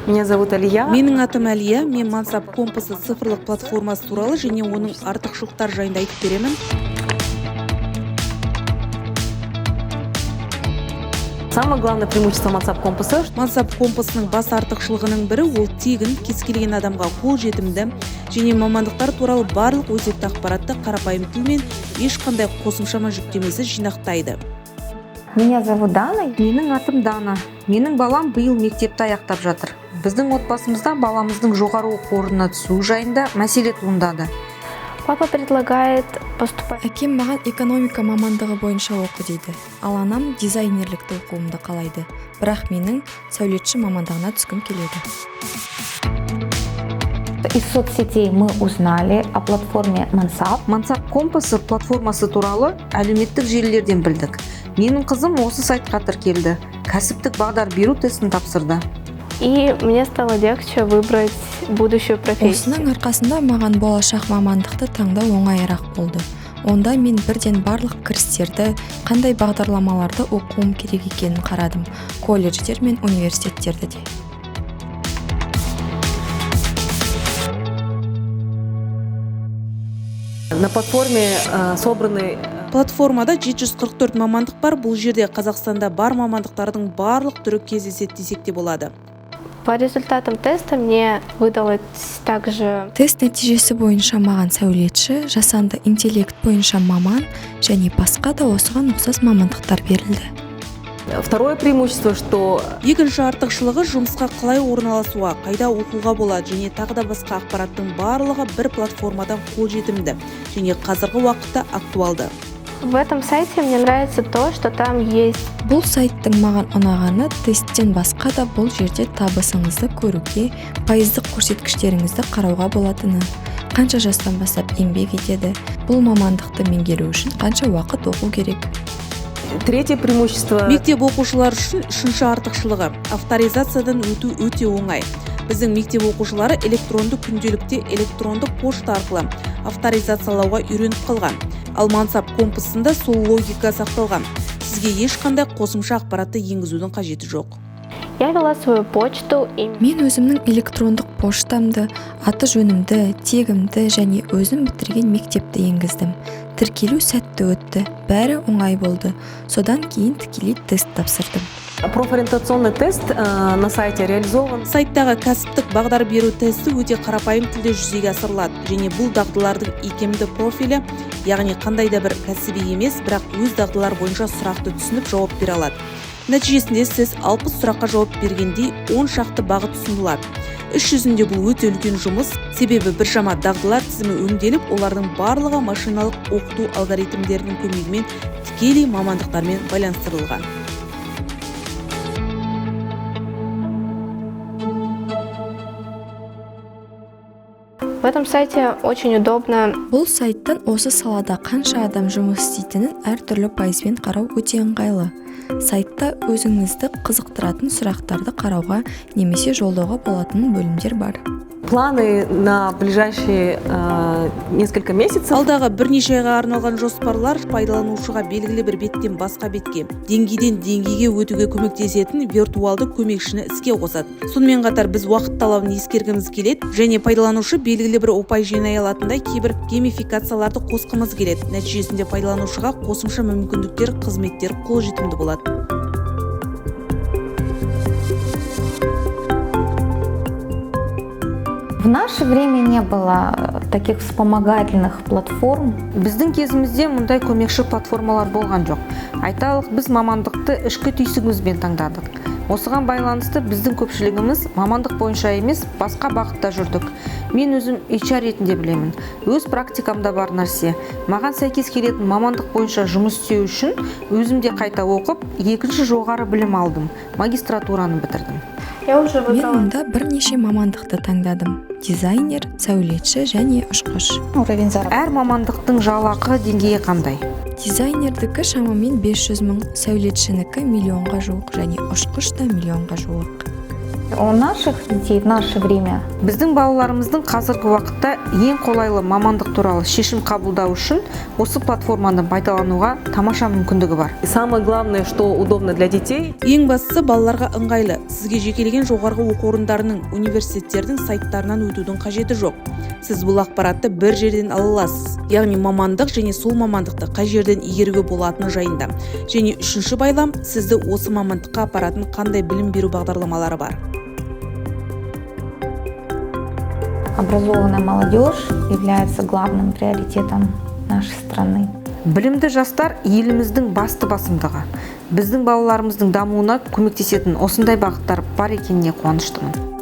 Меня зовут Алия. Менің атым Әлия. Мен Мансап компасы цифрлық платформасы туралы және оның артықшылықтары жайында айтып беремін. Самое главное преимущество Мансап компаса, что Мансап компасының бас артықшылығының бірі — ол тегін, кез келген адамға қолжетімді және мамандықтар туралы барлық өзекті ақпаратты қарапайым тілмен, ешқандай қосымша жүктемесіз жинақтайды. Меня зовут Дана. Менің атым Дана. Менің балам биыл мектепті аяқтап жатыр. Біздің отбасымызда баламыздың жоғары оқу орнына түсуі жайында мәселе туындады. Папа предлагает поступать Әкем маған экономика мамандығы бойынша оқы дейді, ал анам дизайнерлікті оқуымды қалайды, бірақ менің сәулетші мамандығына түскім келеді. Из соцсетей мы узнали о платформе Мансап. Мансап компасы платформасы туралы әлеуметтік желілерден білдік. Менің қызым осы сайтқа тіркелді, кәсіптік бағдар беру тестін тапсырды. И мне стало легче выбрать будущую профессию. Осының арқасында маған болашақ мамандықты таңдау оңайырақ болды. Онда мен бірден барлық кірістерді, қандай бағдарламаларды оқуым керек екенін қарадым, колледждер мен университеттерді де. На платформе собраны Платформада 744 мамандық бар. Бұл жерде Қазақстанда бар мамандықтардың барлық түрі кездеседі десек те болады. По результатам теста мне выдалось также Тест нәтижесі бойынша маған сәулетші, жасанды интеллект бойынша маман және басқа да осыған ұқсас мамандықтар берілді. Второе преимущество, что Екінші артықшылығы — жұмысқа қалай орналасуға, қайда оқуға болады және тағы да басқа ақпараттың барлығы бір платформадан қолжетімді және қазіргі уақытта актуалды. В этом сайте мне нравится то, что там есть Бұл сайттың маған ұнағаны, тесттен басқа да бұл жерде табысыңызды көруге, пайыздық көрсеткіштеріңізді қарауға болатыны, қанша жастан бастап еңбек етеді, бұл мамандықты меңгеру үшін қанша уақыт оқу керек. Третье преимущество Мектеп оқушылары үшін үшінші артықшылығы — авторизациядан өту өте оңай. Біздің мектеп оқушылары электронды күнделікте электронды пошта арқылы авторизациялауға үйреніп қалған. Ал Мансап компасында сол логика сақталған, сізге ешқандай қосымша ақпаратты енгізудің қажеті жоқ. Я ввела свою почту и Мен өзімнің электрондық поштамды, аты жөнімді, тегімді және өзім бітірген мектепті енгіздім. Тіркелу сәтті өтті, бәрі оңай болды. Содан кейін тікелей тест тапсырдым. Профориентационный тест на сайте реализован Сайттағы кәсіптік бағдар беру тесті өте қарапайым тілде жүзеге асырылады және бұл дағдылардың икемді профилі, яғни қандай да бір кәсіби емес, бірақ өз дағдылар бойынша сұрақты түсініп жауап бере алады. Нәтижесінде сіз 60 сұраққа жауап бергендей 10 шақты бағыт ұсынылады. Іс жүзінде бұл өте үлкен жұмыс, себебі біршама дағдылар тізімі өңделіп, олардың барлығы машиналық оқыту алгоритмдерінің көмегімен тікелей мамандықтармен байланыстырылған. В этом сайте очень удобно Бұл сайттан осы салада қанша адам жұмыс істейтінін әртүрлі пайызбен қарау өте ыңғайлы. Сайтта өзіңізді қызықтыратын сұрақтарды қарауға немесе жолдауға болатын бөлімдер бар. Планы на ближайшие несколько месяцев. Алдағы бірнеше айға арналған жоспарлар — пайдаланушыға белгілі бір беттен басқа бетке, деңгейден деңгейге өтуге көмектесетін виртуалды көмекшіні іске қосады. Сонымен қатар біз уақыт талабын ескергіміз келеді және пайдаланушы белгілі бір ұпай жинай алатындай кейбір геймификацияларды қосқымыз келеді. Нәтижесінде пайдаланушыға қосымша мүмкіндіктер, қызметтер қолжетімді болады. В наше время не было таких вспомогательных платформ. Біздің кезімізде мұндай көмекші платформалар болған жоқ. Айталық, біз мамандықты ішкі түйсігімізбен таңдадық. Осыған байланысты біздің көпшілігіміз мамандық бойынша емес, басқа бағытта жүрдік. Мен өзім HR ретінде білемін, өз практикамда бар нәрсе: маған сәйкес келетін мамандық бойынша жұмыс істеу үшін өзім де қайта оқып, екінші жоғары білім алдым, магистратураны бітірдім. Я уже Мен выбрала мұнда бірнеше мамандықты таңдадым: дизайнер, сәулетші және ұшқыш. Уровень заработка. Әр мамандықтың жалақы деңгейі қандай? Дизайнердікі шамамен 500 мың, сәулетшінікі миллионға жуық және ұшқыш та миллионға жуық. У наших детей в наше время Біздің балаларымыздың қазіргі уақытта ең қолайлы мамандық туралы шешім қабылдау үшін осы платформаны пайдалануға тамаша мүмкіндігі бар. И самое главное, что удобно для детей, Ең бастысы, балаларға ыңғайлы. Сізге жекелеген жоғарғы оқу орындарының, университеттердің сайттарынан өтудің қажеті жоқ. Сіз бұл ақпаратты бір жерден ала аласыз, яғни мамандық және сол мамандықты қай жерден игеруге болатыны жайында. Және үшінші байлам: сізді осы мамандыққа апаратын қандай білім беру бағдарламалары бар. Образованная молодежь является главным приоритетом нашей страны. Білімді жастар — еліміздің басты басымдығы. Біздің балаларымыздың дамуына көмектесетін осындай бағыттар бар екеніне қуаныштымын.